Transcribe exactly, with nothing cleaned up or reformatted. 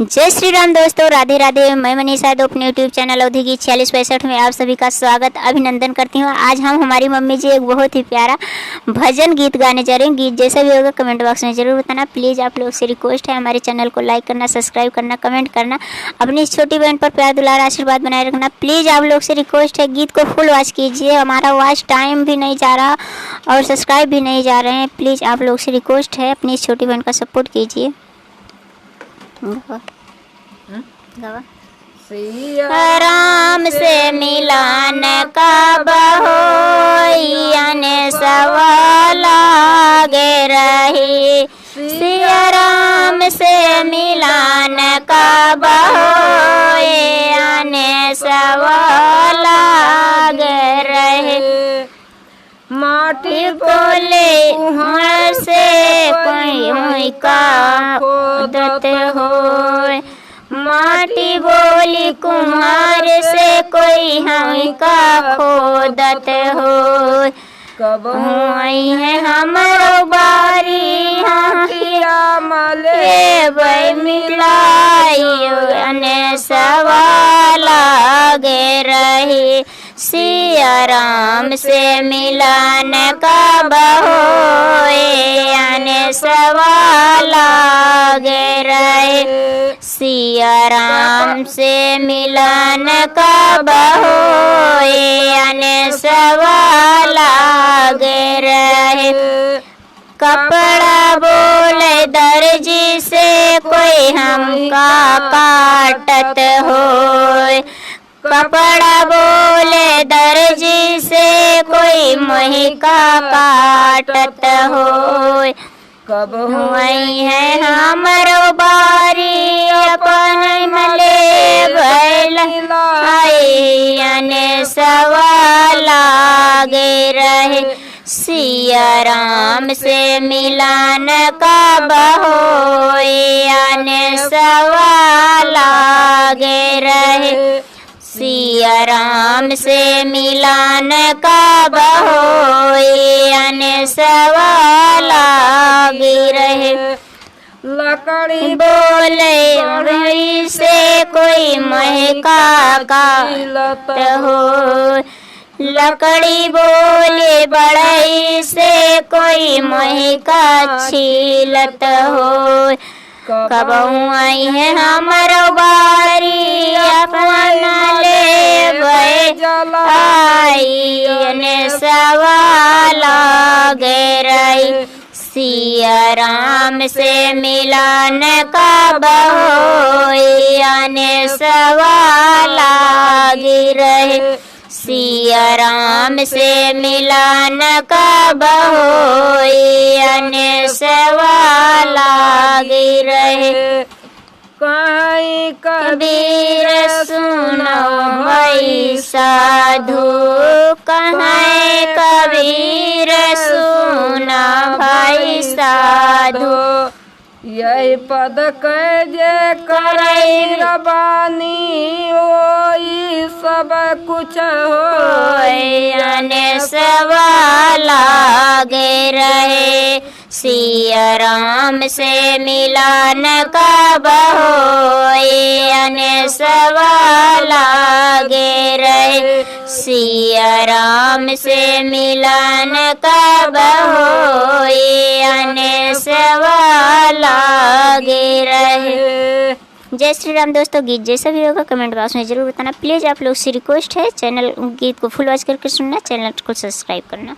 जय श्री राम दोस्तों, राधे राधे। मैं मनीषा यादव अपने YouTube चैनल अवधी गीत छियालीस पैंसठ में आप सभी का स्वागत, अभिनंदन करती हूँ। आज हम हमारी मम्मी जी एक बहुत ही प्यारा भजन गीत गाने जा रहे हैं। गीत जैसा भी होगा कमेंट बॉक्स में ज़रूर बताना। प्लीज आप लोग से रिक्वेस्ट है, हमारे चैनल को लाइक करना, सब्सक्राइब करना, कमेंट करना, अपनी इस छोटी बहन पर प्यार दुलार आशीर्वाद बनाए रखना। प्लीज आप लोग से रिक्वेस्ट है, गीत को फुल वॉच कीजिए, हमारा वॉच टाइम भी नहीं जा रहा और सब्सक्राइब भी नहीं जा रहे हैं। प्लीज आप लोग से रिक्वेस्ट है, अपनी इस छोटी बहन का सपोर्ट कीजिए। हम्म, गावा। सिया राम से मिलन कब होई, अनेसवा लागे रही। सिया राम से मिलन कब होई, अनेसवा लागे रही। माटी बोले कुम्हार से कोई हुई का खोदत होय। माटी बोली कुम्हार से कोई हुई का खोदत होय। कब हुई है हमरो बारी, हाँ किया मले बै मिलाई, अनेसवा लागे रही। सिया राम से मिलन कब होए, अनेसवा लागे रहे। सिया राम से मिलन कब होए, अनेसवा लागे रहे। कपड़ा बोले दर्जी से कोई हमका काटत होए। कपड़ा बोले दर्जी से कोई मोहिका काटत होय। कब हुई है हमरो बारी अपन मले बैल आई, अनेसवा लागे रहे। सिया राम से मिलन कब होई, अनेसवा लागे रहे। सिया राम से मिलन कब होई, अनेसवा लागे रहे। लकड़ी बोले बढ़ई से कोई मोहिका काटत हो। लकड़ी बोले बढ़ई से कोई मोहिका छीलत हो। कबहूँ आई है हमरो बारी, अपना लेबै जलाई, अनेसवा लागे रही। सिया राम से मिलन कब होई, अनेसवा लागे रहे। सिया राम से मिलन कब होई, अनेसवा लागे रहे। कहीं कबीर सुनो भाई साधु, कहीं कबीर सुनो भाई साधु। यही पद के जे करई रबानी, ओई सब कुछ होई, अनेसवा लागे रहे। सिया राम से मिलन कब होई, अनेसवा लागे रहे। सिया राम से मिलन कब होई, अनेसवा लागे रहे। जय श्री राम दोस्तों, गीत जैसा भी होगा कमेंट बॉक्स में ज़रूर बताना। प्लीज आप लोग से रिक्वेस्ट है, चैनल गीत को फुल वॉच करके सुनना, चैनल को सब्सक्राइब करना।